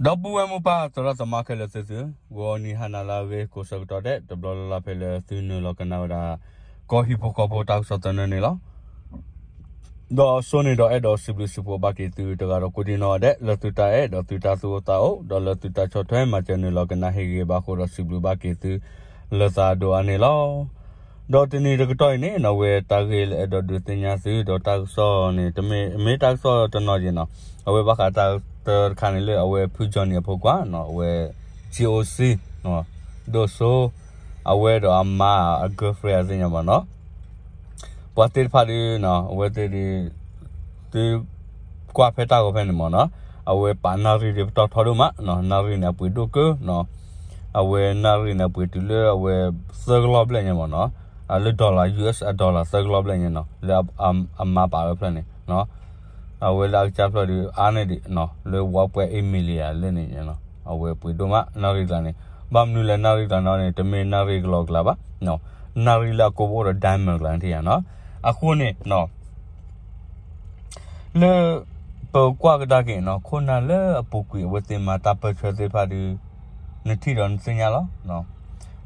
ဒီပုၢ်ဝဲၢ်မိၢ်ပၢ်သရၣ်သမါခဲလၢာ်သ့ၣ်သု, ဂီၤနံၤဟါနၤလၢအဂ့ၤကိးဆၢကတီၢ်ဒဲး တဘျီလၢ်လၢ်ဖဲလၢသုနုာ်လီၤကနၣ်ဝဲဒၣ် ကီၢ်ဟံၣ်ဖိဃီဖိတၢ်ကစီၣ်သနၢၣ်န့ၣ်လီၤ. ဒီးအစိန့ၣ်ဒီးအဲၣ်ဒိးစံးဘျုးစံးဖှိၣ်ဘၣ်က့ၤသုတဂၤဒီးကိးဒံနီၢ်ဒဲး လၢသုတၢ်အဲၣ်ဒီးသုတၢ်သူၣ်အိၣ်သးအိၣ် ဒီးလၢသုတၢ်ဆီၣ်ထွဲမၤစၢၤနုာ်လီၤကနၣ်ဟ့ၣ်ဂ့ၤဘၣ်အဃိဒီးစံးဘျုးဘၣ်က့ၤသု လၢသးအဒိၣ်အါန့ၣ်လီၤ. ဒီးတနံၤတကတီၢ်အံၤန့ၣ်နီၢ် အဝဲတၢ်ဂ့ၢ်လၢအဲၣ်ဒိးဒုးသ့ၣ်ညါသု ဒီးတၢ်ကစီၣ်န့ၣ် တမ့ၢ် မ့ၢ်တၢ်ကစီၣ်တနီၤယဲၢ်နီၢ် အဝဲဘၣ်ဃးတၢ်တခါန့ၣ်လၢအဝဲဖုကၠီနံၤအဖိခွါနီၢ် အဝဲ G O C ဒိၣ်စိ အဝဲဒီးအမါအ girlfriend သ့ၣ်ညါဘၣ်နီၢ် ပှၤသ့ၣ်တဖၣ်ဒုး အဝဲသ့ၣ်ဒုး သုကွၢ်ဖဲတၢ်ဂီၤဖဲန့ၣ်မ့ၢ်နီၢ် အဝဲပာ်နၣ်ရံၣ်ဒုးပတီၢ်ထီဒိၣ်မးနီၢ် နၣ်ရံၣ်န့ၣ်အပှ့ၤဒိၣ်ကၢနီၢ် အဝဲနၣ်ရံၣ်န့ၣ်အပှ့ၤတုၤလၢအဝဲ သၢကလီၢ်ဘျဲၣ်ညါမ့ၢ်နီၢ် လၢ dollar U S အ dollar သၢကလီၢ်ဘျဲၣ်ညါနီၢ် လၢအမါပာ်ဝဲဖျၢၣ်န့ၣ် အဝဲလၢအကစၢ်ဖျၢၣ်ဒုးအါန့ၢ်ဒံးနီၢ် လၢ one point eight million လၢန့ၣ် အဝဲပှ့ၤဒိၣ်မးနၣ်ရံၣ်ကျါန့ၣ် ဘၣ်မနုၤလဲၣ်နၣ်ရံၣ်ကျါန့ၣ် တမ့ၢ်နၣ်ရံၣ်ကလီကလးဘၣ် နၣ်ရံၣ်လၢအကိးပအိၣ်ဒီး diamond ကျါန့ၣ်နီၢ် အဃိန့ၣ် လၢ ပကွၢ်ကဒါက့ၤနီၢ် ခိၣ်နၢ်လၢအပူၤကွံာ်အဝဲသ့ၣ်မၤတၢ်ပၢၢ်ဆၢသ့ၣ်တဖၣ်ဒုး နထံၣ်ဒီးနသ့ၣ်ညါလီၤ.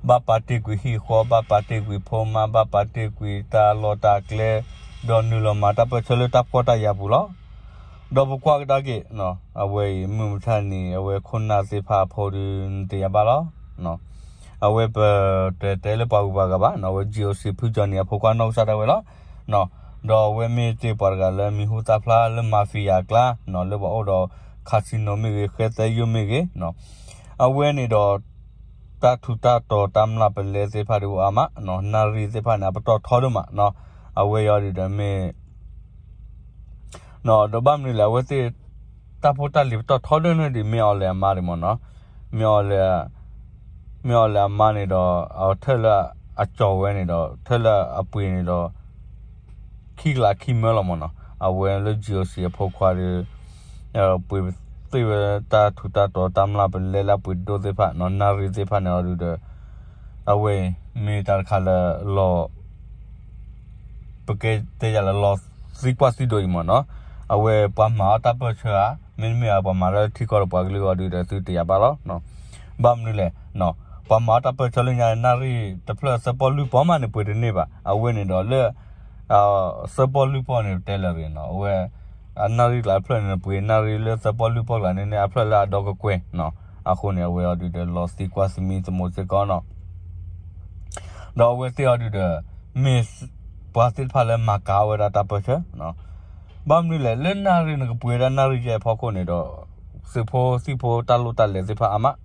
ဘၣ်ပာ်တ့ၢ်ကွံာ်ဟံၣ်ဃီ ဘၣ်ပာ်တ့ၢ်ကွံာ်ဖိမါ ဘၣ်ပာ်တ့ၢ်ကွံာ်တၢ်လီၢ်တၢ်ကျဲ ဒီးနုာ်လီၤမၤတၢ်ပၢၢ်ဆၢလၢတၢ်ဖှီၣ်တၢ်ယာ်ပူၤလီၤ. ဒီးပကွၢ်ကဒါက့ၤ အဝဲအံၤမုၢ်မဆါတနံၤ အဝဲခိၣ်နၢ်သ့ၣ်တဖၣ်အဖိဒုး နသ့ၣ်ညါဘၣ်လီၤ. အဝဲပတတဲလၢပှၤဂုၤပှၤဂၤဘၣ်နီၢ် အဝဲ G O C ဖုကၠီနံၤအဖိခွါနီၢ်ကစၢ်ဒၣ်ဝဲလီၤ. ဒီးအဝဲမ့ၢ်တ့ၢ်ပှၤတဂၤလၢမံၤဟူသၣ်ဖျါလၢ mafia အကျါနီၢ် လၢပှၤအိၣ်ဒီး casino မ့ၢ်ဂ့ၤ ဃဲသဲယိၣ်မ့ၢ်ဂ့ၤ အဝဲန့ၣ်ဒီး တၢ်ထူးတၢ်တီၤတၢ်မျၢ်ပလဲသ့ၣ်တဖၣ်ဒုးအိၣ်အါမးနီၢ် နၣ်ရံၣ်သ့ၣ်တဖၣ်န့ၣ် အပတီၢ်ထီဒိၣ်မးနီၢ် အဝဲအံၤဒုးဒီးမ့ၢ် ဒီးဘၣ်မနုၤလဲၣ် အဝဲသ့ၣ် တၢ်ဖိတၢ်လံၤပတီၢ်ထီဒိၣ်န့ၣ်ဒုး မ့ၢ်အီၤလဲၣ်အမါဒံးမ့ၢ်နီၢ် မ့ၢ်အီၤလဲၣ် မ့ၢ်အီၤလဲၣ်အမါန့ၣ်ဒီး အထၢၣ်လၢအကၠီၤဝဲန့ၣ်ဒီး ထၢၣ်လၢအပှ့ၤန့ၣ်ဒီး ခံကလးခံမၢလီၤမ့ၢ်နီၢ် အဝဲလၢ G O C အဖိခွါဒီး ပှ့ၤသ့ၣ်ဝဲတၢ်ထူးတၢ်တီၤတၢ်မျၢ်ပလဲလၢအပှ့ၤဒိၣ်သ့ၣ်တဖၣ်နီၢ် နၣ်ရံၣ်သ့ၣ်တဖၣ်န့ၣ်အီၤဒုးဒီး အဝဲအံၤမ့ၢ်တၢ်တခါလၢလီၤ ပကတဲယၤလၢလီၤသံကွၢ်သံဒိးအံၤမ့ၢ်နီၢ် အဝဲပှၤမၤအီၣ်တၢ်ပၢၢ်ဆၢဧါ မ့တမ့ၢ်ဧါပှၤမၤလၢထံကီၢ်ဒီးပှၤကလုာ်အဂီၢ်ဒုးဒီးသုတယာ်ဘၣ်လီၤ. ဘၣ်မနုၤလဲၣ် ပှၤမၤအီၣ်တၢ်ပၢၢ်ဆၢလၢညါ နၣ်ရံၣ်တဖျၢၣ်သၢပီၢ်လွံၢ်ပီၢ်မးန့ၣ်ပှ့ၤတန့ၢ်ဘၣ် အဝဲန့ၣ်ဒီးလၢ သၢပီၢ်လွံၢ်ပီၢ်န့ၣ် ပတဲလၢၤရ့ၣ်နီၢ် အဝဲ အနၣ်ရံၣ်ကျါအဖျၢၣ်န့ၣ် ပှ့ၤနၣ်ရံၣ်လၢသၢပီၢ်လွံၢ်ပီၢ်ကျါန့ၣ်န့ၣ် အဖျၢၣ်လၢအဒီကကွဲၢ်နီၢ် အဃိန့ၣ် အဝဲအီၤဒုးဒီးလီၤသံကွၢ်သမံသမိးစ့ၢ်ကီးနီၢ် ဒီးအဝဲသ့ၣ်အီၤဒုးဒီး မ့ၢ်ပှၤသ့ၣ်တဖၣ်လၢမၤကၤဝဲဒၣ်တၢ်ပၢၢ်ဆၢ ဘၣ်မနုၤလဲၣ် လၢနၣ်ရံၣ်နကပှ့ၤဝဲဒၣ်နၣ်ရံၣ်ယဲၢ်ဖီခိၣ်န့ၣ်ဒီး သုးဖိသံၣ်ဖိတၢ်လိၣ်တၢ်လဲၤသ့ၣ်တဖၣ်အါမး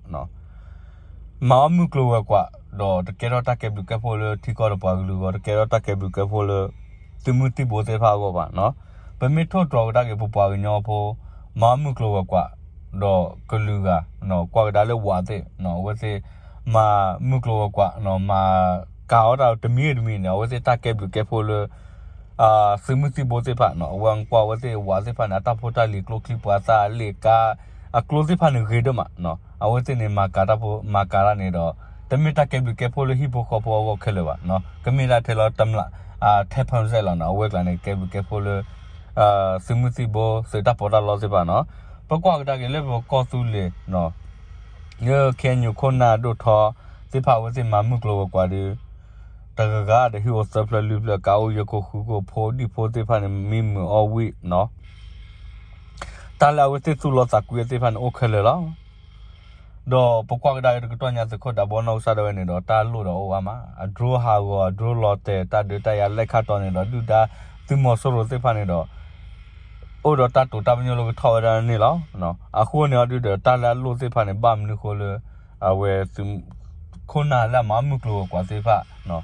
မၤအီၣ်မုၢ်ကျိၤဝဲၤကွာ် ဒီးတကဲထီၣ်တၢ်ကဲဘျုးကဲဖှိၣ်လၢထံကီၢ်ဒီးပှၤကလုာ်အဂီၢ် တကဲထီၣ်တၢ်ကဲဘျုးကဲဖှိၣ်လၢ သုးမုၢ်သံၣ်ဘိသ့ၣ်တဖၣ်အဂီၢ်ဘၣ်နီၢ်. ပမ့ၢ်ထိၣ်တြီၤကဒါက့ၤပပှၤကညီဖိ မၤအီၣ်မုၢ်ကျိၤဝဲၤကွာ် ဒီးကလုာ်ဂၤ ကွၢ်ကဒါလၢဝးသ့ၣ် အဝဲသ့ၣ် မၤမုၢ်ကျိၤဝဲၤကွာ် မၤကၤအီၣ်တၢ်တမံၤဂ့ၤတမံၤန့ၣ် အဝဲသ့ၣ်တၢ်ကဲဘျုးကဲဖှိၣ်လၢ သုးမုၢ်သံၣ်ဘိသ့ၣ်တဖၣ်နီၢ် အဝဲကွၢ်အဝဲသ့ၣ်ဝးသ့ၣ်တဖၣ်န့ၣ် အတၢ်ဖိတၢ်လံၤကျိချံမျိာ်သၣ်အလ့ၣ်ကါ အကျိသ့ၣ်တဖၣ်န့ၣ်ဂ့ၤဒိၣ်မးနီၢ် အဝဲသ့ၣ်န့ၣ် မၤကၤတၢ်ဖိ မၤကၤတၢ်န့ၣ်ဒီး တမ့ၢ်တၢ်ကဲဘျုးကဲဖှိၣ်လၢဟံၣ်ဖိဃီဖိအဂီၢ်ခဲလၢာ်ဘၣ်နီၢ် ကမ့ၢ်ဒၣ်ထဲလီၤတမျး ထဲဖၢစဲးလီၤနီၢ် အဝဲကျါန့ၣ် ကဲဘျုးကဲဖှိၣ်လၢ သုးမုၢ်သံၣ်ဘိ သုးတၢ်ပီးတၢ်လီသ့ၣ်တဖၣ်နီၢ် ပကွၢ်ကဒါက့ၤလၢပကီၢ်သူလ့ၤနီၢ် လၢ KNU ခိၣ်နၢ်ဒိၣ်ထီသ့ၣ်တဖၣ် အဝဲသ့ၣ်မၤမုၢ်ကျိၤဝဲၤကွာ်ဒီး တဂၤဂၤဒီးဟံၣ်အိၣ်သၢဖျၢၣ်လွံၢ်ဖျၢၣ် ကးအိၣ်ယဲၢ်ခိၣ်ဃုခိၣ် ဖိဒံဖိသ့ၣ်တဖၣ်န့ၣ် မံမုာ်အီၣ်ဝံၣ်နီၢ် တၢ်လၢအဝဲသ့ၣ်သူၣ်လီသးကွံအသ့ၣ်တဖၣ်န့ၣ်အိၣ်ခဲလၢာ်လီၤ. ဒီးပကွၢ်ကဒါက့ၤတကတီၢ်ညါသုးခိၣ်ဒးဘီနီၢ်ကစၢ်ဒၣ်ဝဲန့ၣ်ဒီး တၢ်လိၣ်ဒီးအိၣ်အါမး အ drone ဟးဂီၤ အ drone လီၤတဲာ် တၢ်ဒုးတၢ်ယၤလဲၣ်ခါတီၤန့ၣ်ဒီး ဒုၣ်ဒါသုးမီၤစိရိၤသ့ၣ်တဖၣ်န့ၣ်ဒီး အိၣ်ဒီးတၢ်တိာ်တၢ်ပညိၣ်လၢကထီၣ်ဝဲဒၣ်န့ၣ်လီၤ. အဃိန့ၣ်အီၤဒုးဒီး တၢ်လၢအလိၣ်သ့ၣ်တဖၣ်န့ၣ် ဘၣ်မနုၤဃိလၢ အဝဲ ခိၣ်နၢ်လၢအမၤမုၢ်ကျိၤဝဲၤကွာ်သ့ၣ်တဖၣ်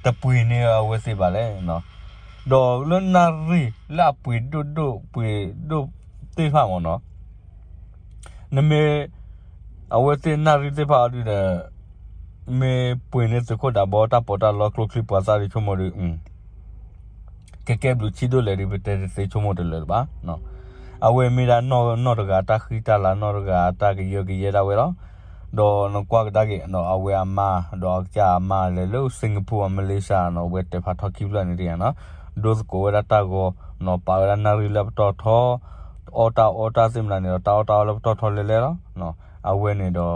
တပှ့ၤန့ၢ်အဝဲသ့ၣ်ဘၣ်လဲၣ်. ဒီးလၢနၣ်ရံၣ်လၢအပှ့ၤဒိၣ်ဒိၣ်ပှ့ၤဒိၣ်သ့ၣ်တဖၣ်မ့ၢ်နီၢ် နမ့ၢ် အဝဲသ့ၣ်နၣ်ရံၣ်သ့ၣ်တဖၣ်အီၤဒုးဒီး မ့ၢ်ပှ့ၤန့ၢ်သုးခိၣ်ဒးဘီတၢ်ပီးတၢ်လီကျိချံမျိာ်သၣ်ဒုးဆိကမိၣ်ဒီး ကကဲဘျုးဆံးဒိၣ်လဲၣ်ဒုး ပတဲတသ့ဆိကမိၣ်တလၢာ်လၢၤဘၣ်. အဝဲမ့ၢ်ဒၣ်နီၢ်တဂၤတၢ်ဃံတၢ်လၤ နီၢ်တဂၤတၢ်ကယၢကယဲဒၣ်ဝဲလီၤ. ဒီးနကွၢ်ကဒါက့ၤ အဝဲအမါ ဒီးအကစၢ်အမါလဲၤလၢ Singapore အ Malaysia နီၢ် အဝဲတဲာ်ဖးထီခံဖျၢၣ်န့ၣ်တယၤနီၢ် ဒိသကိးဝဲဒၣ်တၢ်ဂီၤ နီၢ် ပာ်ဝဲဒၣ်နၣ်ရံၣ်လၢပတီၢ်ထီ အီၣ်တၢ်အီတၢ်သ့ၣ်မနုၤန့ၣ်ဒီး တၢ်အီၣ်တၢ်အီလၢပတီၢ်ထီလဲၤလဲၤလီၤ. အဝဲန့ၣ်ဒီး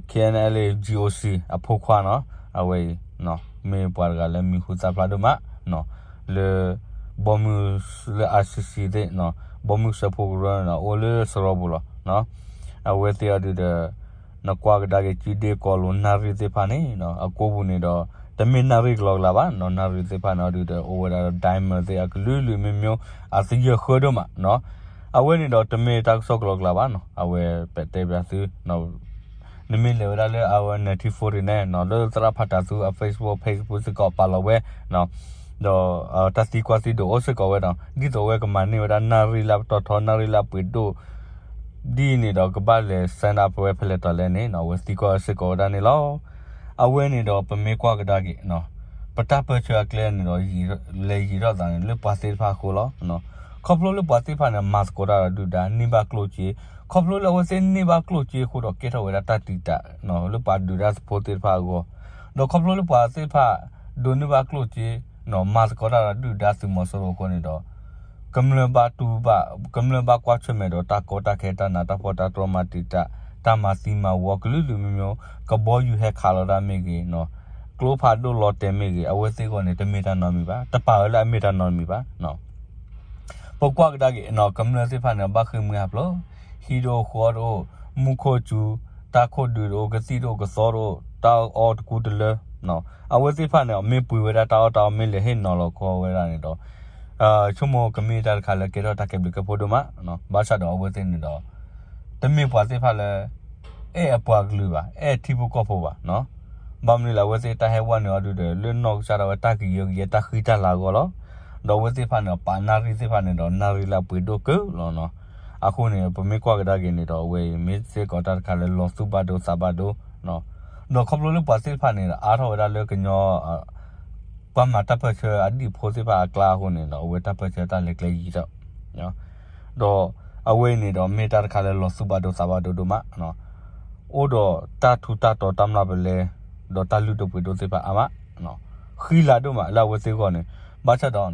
K N L A G O C အဖိခွါနီၤ, အဝဲအံၤ မ့ၢ်ပှၤတဂၤလၢမံၤဟူသၣ်ဖျါဒိၣ်မး လၢ ဘီမုၢ်လၢ I C C သ့ၣ် ဘီမုၢ်စၢဖှိၣ်ကရၢန့ၣ်ဒီး အိၣ်လၢစရီပူၤလီၤ. အဝဲသ့ၣ်အီၤဒုးဒီး နကွၢ်ကဒါက့ၤ ကၠံဒ့ကီလိၤ နၣ်ရံၣ်သ့ၣ်တဖၣ်န့ၣ် အကိးပူၤန့ၣ်ဒီး တမ့ၢ်နၣ်ရံၣ်ကလီကလးဘၣ်နီၤ, နၣ်ရံၣ်သ့ၣ်တဖၣ်န့ၣ်အီၤဒုးဒီး အိၣ်ဝဲဒၣ်ဒီး diamond သ့ၣ်အကလုာ်လုာ်မ့ၢ်မ့ၢ် အသယၢၢ်ဃၢဒိၣ်မးနီၤ. အဝဲန့ၣ်ဒီးတမ့ၢ်တၢ်ကစီၣ်ကလီကလးဘၣ်နီၤ, အဝဲပတဲဘၣ်သု နမ့ၢ်လဲၤဝဲဒၣ်လၢအဝဲ နထံၣ် photo န့ၣ်နီၤ, လၢသရၣ်ဖးတၢ်သူအ Facebook page ပူၤစ့ၢ်ကီးပာ်လီၤဝဲ ဒီးတၢ်သံကွၢ်သံဒိးအိၣ်စ့ၢ်ကီးဝဲဒီး ဒ်သိးအဝဲကမၤန့ၢ်ဝဲဒၣ်နၣ်ရံၣ်လၢအပတီၢ်ထီ နၣ်ရံၣ်လၢအပှ့ၤဒိၣ် ဒ်အံၤန့ၣ်ဒီး ကဘၣ်လဲၤ sign up ဝဲဖဲလဲၣ်တီၤလဲၣ်န့ၣ်နီၤ, အဝဲသံကွၢ်စ့ၢ်ကီးဝဲဒၣ်န့ၣ်လီၤ. အဝဲန့ၣ်ဒီးပမ့ၢ်ကွၢ်ကဒါက့ၤ ပတၢ်ပၢၢ်ဆၢအကျဲန့ၣ်ဒီး လဲၤယံာ်ထီၣ်သးန့ၣ် လၢပှၤသ့ၣ်တဖၣ်အဃိလီၤ. ခီဖျိလၢပှၤသ့ၣ်တဖၣ်န့ၣ် မၤသကိးတၢ်ဒီးဒုၣ်ဒါ န့ၢ်ဘၣ်ကျိၣ်စ့, ခီဖျိလၢအဝဲသ့ၣ်န့ၢ်ဘၣ်ကျိၣ်စ့အဃိဒီး ကဲထီၣ်ဝဲဒၣ်တၢ်တံာ်တာ် လၢပှၤဒုးတၢ်ဖိသ့ၣ်တဖၣ်အဂီၢ်, ဒီးခီဖျိလၢပှၤသ့ၣ်တဖၣ် ဒိးန့ၢ်ဘၣ်ကျိၣ်စ့ မၤသကိးတၢ်ဒီးဒုၣ်ဒါသုးမီၤစိရိၤအဃိန့ၣ်ဒီး ကမျၢၢ်ဘၣ်တူၢ်ဘၣ် ကမျၢၢ်ဘၣ်ကွၢ်ဆၢၣ်မဲာ်ဒီးတၢ်ကီတၢ်ခဲ တၢ်နးတၢ်ဖှီၣ် တၢ်တြီမၤတံာ်တာ် တၢ်မၤသံမၤဝီကလုာ်လုာ်မ့ၢ်မ့ၢ် ကဘီယူၤဟဲခးလီၤတၢ်မ့ၢ်ဂ့ၤ ကျိဖးဒိၣ်လီၤတဲာ်မ့ၢ်ဂ့ၤ အဝဲသ့ၣ်အဂီၢ်န့ၣ် တမ့ၢ်တၢ်နီတမံၤဘၣ်, တပာ်ဝဲလၢအမ့ၢ်တၢ်နီတမံၤဘၣ်. ပကွၢ်ကဒါက့ၤ ကမျၢၢ်သ့ၣ်တဖၣ်န့ၣ် ဘၣ်ဃ့ၢ်မှံဟးဖျိး, ဟံၣ်တအိၣ်ဃီတအိၣ်, မူခိၣ်စူၤ, တၢ်ခိၣ်ဒုးတအိၣ်, ကသံၣ်တအိၣ်ကသီတအိၣ်, တၢ်အီၣ်တကူတလၢ, အဝဲသ့ၣ်တဖၣ်န့ၣ် မ့ၢ်ပှ့ၤဝဲဒၣ်တၢ်အီၣ်တၢ်အီ မ့ၢ်လဲၤဟ့ၣ်နီၤလီၤခီဝဲဒၣ်န့ၣ်ဒီး ဆိကမိၣ်ကမ့ၢ်တၢ်တခါလၢကဲထီၣ်တၢ်ကဲဘျုးကဲဖှိၣ်ဒိၣ်မး, ဘၣ်ဆၣ်ဒီးအဝဲသ့ၣ်န့ၣ်ဒီး တမ့ၢ်ပှၤသ့ၣ်တဖၣ်လၢ အဲၣ်အပှၤကလုာ်ဘၣ်, အဲၣ်ထံဖိကီၢ်ဖိဘၣ်. ဘၣ်မနုၤလဲၣ် အဝဲသ့ၣ်တၢ်ဟဲဝဲန့ၣ်အီၤဒုးဒီး လၢနီၢ်ကစၢ်ဒၣ်ဝဲတၢ်ကယၢကယဲ တၢ်ဃံတၢ်လၤအဂီၢ်လီၤ. ဒီးအဝဲသ့ၣ်တဖၣ်န့ၣ် ပာ်နၣ်ရံၣ်သ့ၣ်တဖၣ်န့ၣ်ဒီး နၣ်ရံၣ်လၢအပှ့ၤဒိၣ်ကၢလီၤနီၤ. အဃိန့ၣ် ပမ့ၢ်ကွၢ်ကဒါက့ၤန့ၣ်ဒီး အဝဲအံၤမ့ၢ်စ့ၢ်ကီးတၢ်တခါလၢလီၤသူၣ်ဘၣ်ဒိသးဘၣ်ဒိ ဒီးခီဖျိလၢပှၤသ့ၣ်တဖၣ်န့ၣ်ဒီး အါထီၣ်ဝဲဒၣ်လၢကညီ ပှၤမၤတၢ်ပၢၢ်ဆၢအဒံၣ်ဖိသ့ၣ်တဖၣ်အကျါအဃိန့ၣ်ဒီး အဝဲတၢ်ပၢၢ်ဆၢတၢ်လဲၤကျဲယံာ်ထီၣ် ဒီးအဝဲအံၤန့ၣ်ဒီး မ့ၢ်တၢ်တခါလၢလီၤသူၣ်ဘၣ်ဒိသးဘၣ်ဒိဒိၣ်မး, အိၣ်ဒီးတၢ်ထူးတၢ်တီၤတၢ်မျၢ်ပလဲ ဒီးတၢ်လုၢ်ဒိၣ်ပှ့ၤဒိၣ်သ့ၣ်တဖၣ်အါမး, ဃံလၤဒိၣ်မးလၢအဝဲသ့ၣ်အဂီၢ်န့ၣ်, ဘၣ်ဆၣ်ဒီး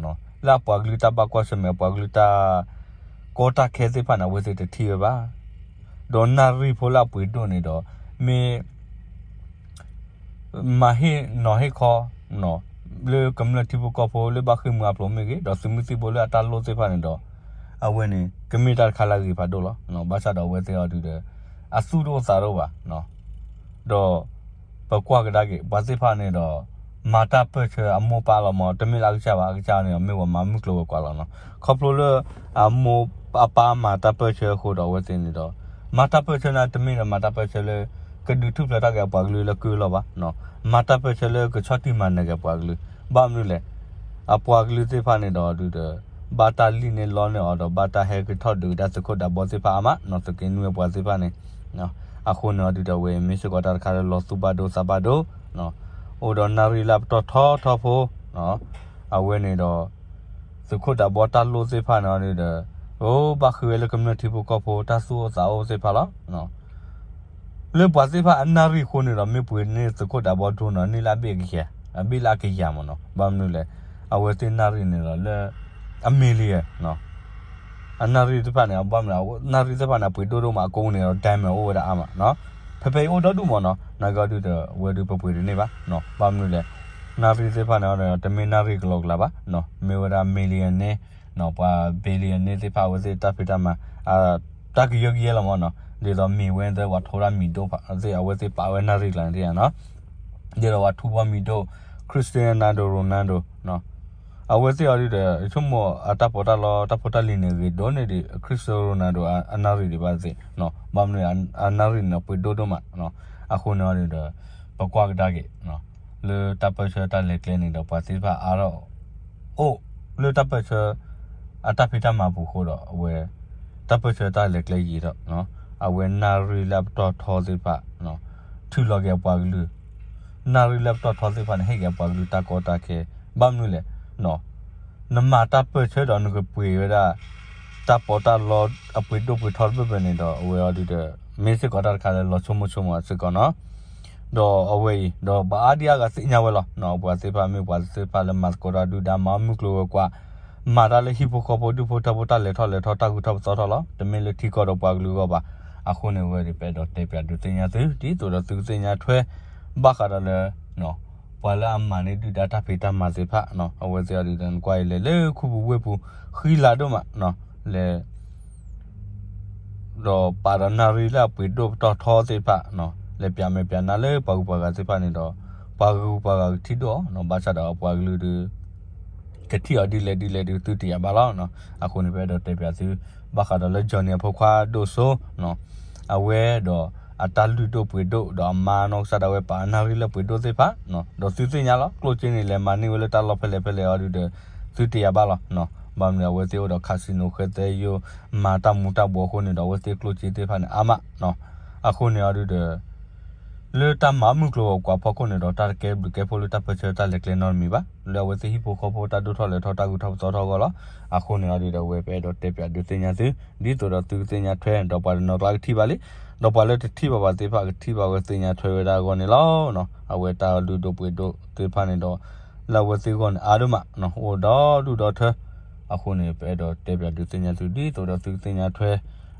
လၢအပှၤကလုာ်တၢ်ဘၣ်ကွၢ်ဆၢၣ်မဲာ် အပှၤကလုာ်တၢ်ကီတၢ်ခဲသ့ၣ်တဖၣ်န့ၣ် အဝဲသ့ၣ်တထံၣ်ဝဲဘၣ်. ဒီးနၣ်ရံၣ်ဖိလၢအပှ့ၤဒိၣ်န့ၣ်ဒီး မ့ၢ် မၤဟ့ၣ်နီၤဟ့ၣ်ခီ လၢကမျၢၢ်ထံဖိကီၢ်ဖိလၢဘၣ်ဃ့ၢ်မှံဟးဖျိးမ့ၢ်ဂ့ၤ ဒီးသုးမုၢ်သံၣ်ဘိလၢအတၢ်လိၣ်သ့ၣ်တဖၣ်န့ၣ်ဒီး အဝဲန့ၣ် ကမ့ၢ်တၢ်တခါလၢအဂ့ၤဖးဒိၣ်လီၤ. ဘၣ်ဆၣ်ဒီးအဝဲသ့ၣ်အီၤဒုးဒီး အသူၣ်တအိၣ်သးတအိၣ်ဘၣ်. ဒီးပကွၢ်ကဒါက့ၤ ပှၤသ့ၣ်တဖၣ်န့ၣ်ဒီး မၤတၢ်ပၢၢ်ဆၢအမိၢ်ပၢ်လီၤမး, တမ့ၢ်လၢအကစၢ်ဘၣ်, အကစၢ်န့ၣ်ဒီး မ့ၢ်ပှၤမၤမုၢ်ကျိၤဝဲၤကွာ်လီၤနီၤ. ခီဖျိလၢ အမိၢ်အပၢ်မၤတၢ်ပၢၢ်ဆၢအဃိဒီး အဝဲသ့ၣ်န့ၣ်ဒီး မၤတၢ်ပၢၢ်ဆၢန့ၣ် တမ့ၢ်ဒီးမၤတၢ်ပၢၢ်ဆၢလၢ ကဒုးထူၣ်ဖျဲးထီၣ်က့ၤအပှၤကလုာ်လၢကုၢ်လီၢ်ဘၣ်, မၤတၢ်ပၢၢ်ဆၢလၢကဆီၣ်တံၢ်မၤနၢၤက့ၤအပှၤကလုာ်. ဘၣ်မနုၤလဲၣ်, အပှၤကလုာ်သ့ၣ်တဖၣ်န့ၣ်ဒီးဒုးဒီး ဘၣ်တၢ်လံၣ်န့ၢ်လီန့ၢ်အီၤဒီး ဘၣ်တၢ်ဟဲက့ၤထီၣ်ဒုးကဒါသုးခိၣ်ဒးဘီသ့ၣ်တဖၣ်အါမးနီၤ, သုးက့နွံအပှၤသ့ၣ်တဖၣ်န့ၣ် အဃိန့ၣ်အီၤဒုးဒီး အဝဲမ့ၢ်စ့ၢ်ကီးတၢ်တခါလၢလီၤသူၣ်ဘၣ်ဒိသးဘၣ်ဒိ, အိၣ်ဒီးနၣ်ရံၣ်လၢအပတီၢ်ထီထီဖိ, အဝဲန့ၣ်ဒီး သုးခိၣ်ဒးဘီတၢ်လိၣ်သ့ၣ်တဖၣ်န့ၣ်အီၤဒုးဒီး အိၣ်ဘၣ်ဃ့ၢ်ဝဲလၢကမျၢၢ်ထံဖိကီၢ်ဖိ တၢ်သူၣ်အိၣ်သးအိၣ်သ့ၣ်တဖၣ်လီၤ. လၢပှၤသ့ၣ်တဖၣ်အနၣ်ရံၣ်အဃိန့ၣ်ဒီး မ့ၢ်ပှ့ၤန့ၢ်သုးခိၣ်ဒးဘီ drone န့ၣ် န့ၢ်လၢအဘ့ၣ်ကယၤ, အဘ့ၣ်လၢအကယၤမးနီၤ. ဘၣ်မနုၤလဲၣ်, အဝဲသ့ၣ်နၣ်ရံၣ်န့ၣ်ဒီးလၢ အ million အနၣ်ရံၣ်သ့ၣ်တဖၣ်န့ၣ် ဘၣ်မနုၤ နၣ်ရံၣ်သ့ၣ်တဖၣ်န့ၣ် အပှ့ၤဒိၣ်ဒိၣ်မး အကိးပူၤန့ၣ်ဒီး diamond အိၣ်ဝဲဒၣ်အါမးနီၤ. ဖဲဖဲအံၤအိၣ်ဒီဒူၣ်မးနီၤ, နာ်က့အီၤဒုးဒီး အဝဲဒုးပပှ့ၤတန့ၢ်ဘၣ်, ဘၣ်မနုၤလဲၣ်, နၣ်ရံၣ်သ့ၣ်တဖၣ်န့ၣ် တမ့ၢ်နၣ်ရံၣ်ကလီကလးဘၣ်, မ့ၢ်ဝဲဒၣ် millionaire ပှၤ billionaire သ့ၣ်တဖၣ် အဝဲသ့ၣ်တၢ်ဖံးတၢ်မၤ တၢ်ကယၢကယဲလီၤမးနီၤ, ဒ်သိးမ့ၢ်ဝဲသ့ၣ် ပှၤထိတၢ်မံၤဒိၣ်သ့ၣ် အဝဲသ့ၣ်ပာ်ဝဲနၣ်ရံၣ်ကျါန့ၣ်နီၤ, ဒ်သိးပှၤထူးပှၤမံၤဒိၣ် Cristiano Ronaldo အဝဲသ့ၣ်အီၤဒုးဒီး ဆိကမိၣ်အတၢ်ပီးတၢ်လီ တၢ်ဖိတၢ်လံၤန့ၣ် ဂ့ၤဒိၣ်န့ၢ်ဒံး Cristiano Ronaldo အနၣ်ရံၣ်ဒံးဘၣ်သ့ၣ်, ဘၣ်မနုၤ အနၣ်ရံၣ်န့ၣ်ပှ့ၤဒိၣ်ဒိၣ်မး, အဃိန့ၣ်အီၤဒုးဒီး ပကွၢ်ကဒါက့ၤ လၢတၢ်ပၢၢ်ဆၢတၢ်လဲၤကျဲန့ၣ်ဒီး ပှၤသ့ၣ်တဖၣ်အါထီၣ် အိၣ်လၢတၢ်ပၢၢ်ဆၢ အတၢ်ဖံးတၢ်မၤပူၤအဃိဒီး အဝဲ တၢ်ပၢၢ်ဆၢတၢ်လဲၤကျဲယံာ်ဒီး အဝဲနၣ်ရံၣ်လၢအပတီၢ်ထီသ့ၣ်တဖၣ် ထုးလီၤက့ၤအပှၤကလုာ်, နၣ်ရံၣ်လၢအပတီၢ်ထီသ့ၣ်တဖၣ်န့ၣ် ဟ့ၣ်က့ၤအပှၤကလုာ်တၢ်ကီတၢ်ခဲ, ဘၣ်မနုၤလဲၣ် နမၤတၢ်ပၢၢ်ဆၢဒီးနကပှ့ၤဝဲဒၣ် တၢ်ပီးတၢ်လီအပှ့ၤဒိၣ်ပှ့ၤထီတဖျၢၣ်ဖျၢၣ်န့ၣ်ဒီး အဝဲအီၤဒုးဒီး မ့ၢ်စ့ၢ်ကီးတၢ်တခါလၢလီၤဆိကမိၣ်ဆိကမးစ့ၢ်ကီးနီၤ, ဒီးအဝဲအံၤ ဒီးပှၤအါဒံအါဂၤသ့ၣ်ညါဝဲလီၤ, ပှၤသ့ၣ်တဖၣ်မ့ၢ်ပှၤသ့ၣ်တဖၣ်လၢမၤသကိးတၢ်ဒုၣ်ဒါမၤမုၢ်ကျိၤဝဲၤကွာ် မၤတၢ်လၢဟံၣ်ဖိဃီဖိဒူၣ်ဖိထၢဖိတၢ်လဲၤထီၣ်လဲၤထီတၢ်ဂုၤထီၣ်ပသီထီၣ်လီၤ. တမ့ၢ်လၢထံကီၢ်ဒီးပှၤကလုာ်အဂီၢ်ဘၣ်. အဃိန့ၣ် အဝဲပအဲၣ်ဒိးတဲပၠးဒုးသ့ၣ်ညါသု ဒ်သိးဒီးသုကသ့ၣ်ညါထွဲ ဘၣ်ဃးဒီးလၢ ပှၤလၢအမၤန့ၢ်ဒုၣ်ဒါတၢ်ဖံးတၢ်မၤသ့ၣ်တဖၣ် အဝဲသ့ၣ်အီၤဒုးဒီး နကွၢ်အံၤလဲၤလၢခူပူၤဝ့ၢ်ပူၤ ဃံလၤဒိၣ်မး လဲၤ ဒီးပာ်ဒီးနၣ်ရံၣ်လၢအပှ့ၤဒိၣ်ပတီၢ်ထီသ့ၣ်တဖၣ် လဲၤပၠးမဲာ်ပၠးနါလၢပှၤဂုၤပှၤဂၤသ့ၣ်တဖၣ်န့ၣ်ဒီး ပှၤဂုၤပှၤဂၤကထံၣ်ဒိၣ်အီၤ ဘၣ်ဆၣ်ဒီးပှၤကလုာ်ဒုး ကထံၣ်အီၤဒ်လဲၣ်ဒ်လဲၣ်ဒုးသုတယၤဘၣ်လီၤ. အဃိန့ၣ် ပအဲၣ်ဒိးတဲပၠးသု ဘၣ်ဃးဒီးလၢ Johnny အဖိခွါဒိၣ်စိ အဝဲဒီးအတၢ်လုၢ်ဒိၣ်ပှ့ၤဒိၣ် ဒီးအမါနီၢ်ကစၢ်ဒၣ်ဝဲပာ်အနၣ်ရံၣ်လၢပှ့ၤဒိၣ်သ့ၣ်တဖၣ် ဒီးသုသ့ၣ်ညါလီၤ. ကျိၣ်စ့န့ၣ် လဲၤမၤန့ၢ်ဝဲလၢတၢ်လီၢ်ဖဲလဲၣ်ဖဲလဲၣ်အီၤဒုးဒီး သုတယၤဘၣ်လီၤ. ဘၣ်မနုၤအဝဲသ့ၣ်အိၣ်ဒီး casino ဃဲသဲယိၣ် မၤတၢ်မူၤတၢ်ဘှီးအဃိန့ၣ်ဒီး အဝဲသ့ၣ်ကျိၣ်စ့သ့ၣ်တဖၣ်န့ၣ် အါမး အဃိန့ၣ်အီၤဒုးဒီး လၢတၢ်မၤမုၢ်ကျိၤဝဲၤကွာ်ဖီခိၣ်န့ၣ်ဒီး တၢ်တကဲဘျုးကဲဖှိၣ်လၢတၢ်ပၢဆှၢတၢ်လဲၤကျဲနီတမံၤဘၣ်. လၢအဝဲသ့ၣ်ဟံၣ်ဖိဃီဖိတၢ်ဒိၣ်ထီၣ်လဲၤထီၣ်တၢ်ဂုၤထီၣ်ပသီထီၣ်အဂီၢ်လီၤ. အဃိန့ၣ်အီၤဒုးဒီး အဝဲပအဲၣ်ဒိးတဲပၠးဒုးသ့ၣ်ညါသု ဒ်သိးဒီးသုကသ့ၣ်ညါထွဲ ဒီးပှၤတနီၤကျါကထံၣ်ဘၣ်လံ ဒီးပှၤလၢတထံၣ်ဘၣ်ဘၣ်သ့ၣ်တဖၣ်ကထံၣ်ဘၣ်ဝဲသ့ၣ်ညါထွဲဝဲဒၣ်အဂီၢ်န့ၣ်လီၤ. အဝဲတၢ်လုၢ်ဒိၣ်ပှ့ၤဒိၣ်သ့ၣ်တဖၣ်န့ၣ်ဒီး လၢအဝဲသ့ၣ်အဂီၢ်န့ၣ် အါဒိၣ်မး အိၣ်ဒီဒူၣ်ဒီထၢ အဃိန့ၣ် ပအဲၣ်ဒိးတဲပၠးဒုးသ့ၣ်ညါသု ဒ်သိးဒီးသုကသ့ၣ်ညါထွဲ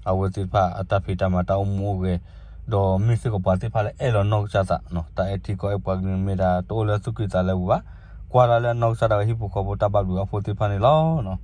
အဝဲသ့ၣ်တဖၣ်အတၢ်ဖံးတၢ်မၤတၢ်အိၣ်မူအိၣ်ဂဲၤ ဒီးမ့ၢ်စ့ၢ်ကီးပှၤသ့ၣ်တဖၣ်လၢအဲၣ်လီၤနီၢ်ကစၢ်သး တၢ်အဲၣ်ထံကီၢ်အဲၣ်ပှၤကလုာ်မ့ၢ်ဒၣ်တအိၣ်လၢသူၣ်ကံၢ်သးလဲပူၤဘၣ်. ကွၢ်ဒၣ်လၢအနီၢ်ကစၢ်ဒၣ်ဝဲဟံၣ်ဖိဃီဖိတၢ်ဘၣ်ဘျုးအဖှိၣ်သ့ၣ်တဖၣ်န့ၣ်လီၤ.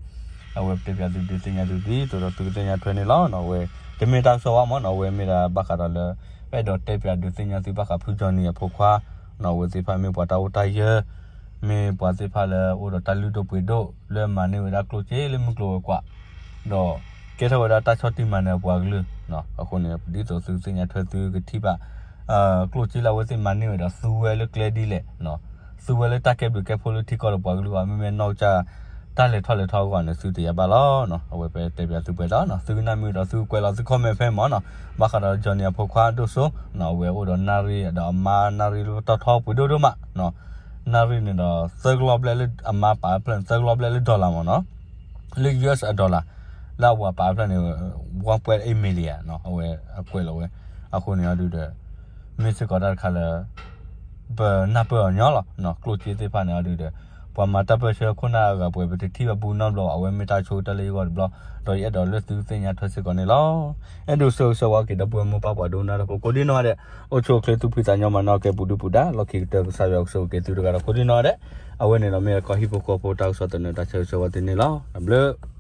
အဝဲတဲပၠးသုဒုးသ့ၣ်ညါသု ဒ်သိးဒီးသုကသ့ၣ်ညါထွဲန့ၣ်လီၤ. အဝဲတမ့ၢ်တၢ်ကစီၣ်ဘၣ်မးနီၤ အဝဲမ့ၢ်ဒၣ်ဘၣ်ဃးဒီးလၢ ပအဲၣ်ဒိးတဲပၠးဒုးသ့ၣ်ညါသုဘၣ်ဃးဖုကၠီၤနံၤအဖိခွါ အဝဲသ့ၣ်တဖၣ်မ့ၢ်ပှၤတၢ်အိၣ်တၢ်ယၢၤ မ့ၢ်ပှၤသ့ၣ်တဖၣ်လၢအိၣ်ဒီးတၢ်လုၢ်ဒိၣ်ပှ့ၤဒိၣ် လၢမၤန့ၢ်ဝဲဒၣ်ကျိၣ်စ့လၢမုၢ်ကျိၤဝဲၤကွာ် ဒီးကဲထီၣ်ဝဲဒၣ်တၢ်ဆီၣ်တံၢ်မၤနၢၤပှၤကလုာ် အဃိန့ၣ် ဒ်သိးသုကသ့ၣ်ညါထွဲသုကထံၣ်ဘၣ် ကျိၣ်စ့လၢအဝဲသ့ၣ်မၤန့ၢ်ဝဲဒီးသူဝဲလၢကျဲဒ်လဲၣ် သူဝဲလၢတၢ်ကဲဘျုးကဲဖှိၣ်လၢထံကီၢ်ဒီးပှၤကလုာ်ဘၣ် မ့မ့ၢ်နီၢ်ကစၢ် တၢ်လဲၤထီၣ်လဲၤထီအဂီၢ်န့ၣ် သုတယၤဘၣ်လီၤ. အဝဲပတဲပၠးသုပှဲၤဒီး သုကနၣ်မ့ၢ်ဒီးသုကွဲးလီၤသု comment ဖဲမးနီၤ ဘၣ်ဃးဒီး Johnny အဖိခွါဒိၣ်စိ အဝဲအိၣ်ဒီးနၣ်ရံၣ်ဒီးအမါနၣ်ရံၣ်လၢပတီၢ်ထီပှ့ၤဒိၣ်ဒိၣ်မး နၣ်ရံၣ်န့ၣ်ဒီး သၢကလီၢ်ဘျဲၣ်လၢအမါပာ်ဖျါန့ၣ် သၢကလီၢ်ဘျဲၣ်လၢ dollar မးနီၤ လၢ U S အ dollar လၢအဝၤပာ်ဖျါန့ၣ် one point eight million အဝဲအကွဲးလီၤဝဲ အဃိန့ၣ်အီၤဒုးဒီး မ့ၢ်စ့ၢ်ကီးတၢ်တခါလၢ ပနၢ်ပၢၢ်အီၤညီလီၤ. ကျိၣ်စ့သ့ၣ်တဖၣ်န့ၣ်အီၤဒုးဒီး ပှၤမၤတၢ်ပၢဆှၢခိၣ်နၢ်အဂၤပှဲၤ ပတထံၣ်ဘၣ်ဘူးနီတဘျီဘၣ် အဝဲမ့ၢ်တၢ်ဆိကတၢၢ်လၢယဂီၢ်တဘျီ ဒီးယအဲၣ်ဒိးလၢသုသ့ၣ်ညါထွဲစ့ၢ်ကီးန့ၣ်လီၤ. အဲၣ်ဒိးဆၢဂ့ၤဆၢဝါက့ၤဒီပုၢ်ဝဲၢ်မိၢ်ပၢ်ပှၤဒိကနၣ်တၢ်ဖိကိးဒံနီၢ်ဂၤဒဲး အိၣ်ဆူၣ်အိၣ်ချ့သူၣ်ဖှံသးညီမၤနၢၤကဲပူၤဒုပူၤဒါ လီၢ်ခံကတၢၢ်ကစၢ်ယွၤကဆိၣ်ဂ့ၤက့ၤသုတဂၤဒီးကိးဒံနီၢ်ဂၤဒဲး အဝဲန့ၣ်ဒီးမ့ၢ်ကီၢ်ဟံၣ်ဖိဃီဖိတၢ်ကစီၣ်သနၢၣ်တၢ်ဆၢဂ့ၤဆၢဝါသ့န့ၣ်လီၤ. တၢ်ဘျုး